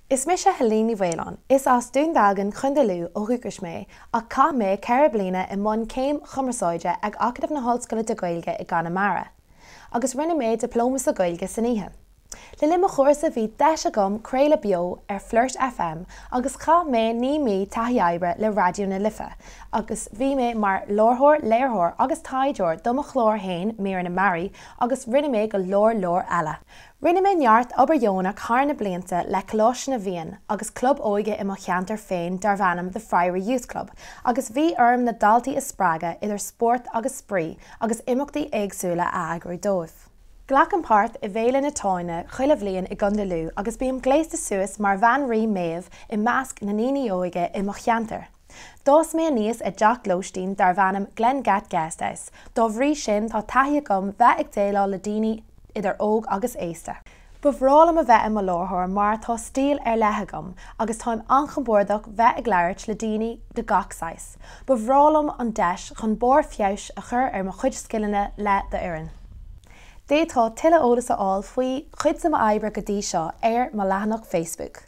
Is mise Helene Ní Mhaoláin. Is as Dún Dealgan, Contae Lú ó dhúchas mé ach chaith mé 4 bliana i mbun céim chumarsáide ag Acadamh na hOllscoile de Gaeilge i gConamara. Agus rinne mé Dioplóma sa Ghaeilge san oíche. Le linn mo chúrsa bhí deis agam craoladh beo ar Flirt FM agus chaith mé 9 mí taithí oibre le Raidió na Life agus bhí mé mar láithreoir, léiritheoir agus taighdeoir do mo chlár fhéin Míreanna Mearaí agus rinne mé go leor leor eile. Rinne mé neart obair dheonach thar na blianta le Coláiste na bhFiann agus club óige i mo cheantar féin darbh ainm The Friary Youth Club agus bhí orm na daltaí a spreagadh idir spórt agus spraoi agus imeachtaí éagsúla a eagrú dóibh. Glacaim páirt i bhFéile na Táine chuile bhliain i gContae Lú agus bím gléasta suas mar Bhean Rí Méabh i measc na ndaoine óige i mo cheantar. D'fhás mé aníos i dteach lóistín darbh ainm Glengat Guesthouse, dá bhrí sin tá taithí agam bheith ag déileáil le daoine idir óg agus aosta. Ba bhreá liom a bheith i mo láithreoir mar tá stíl ar leith agam agus táim an-chompordach bheith ag labhairt le daoine de gach saghas. Ba bhreá liom an deis chun barr feabhais a chur ar mo chuid scileanna le d'fhoireann. D'fhéadfá tuilleadh eolas a fháil faoi chuid de m'oibre go dtí seo ar mo leathanach Facebook.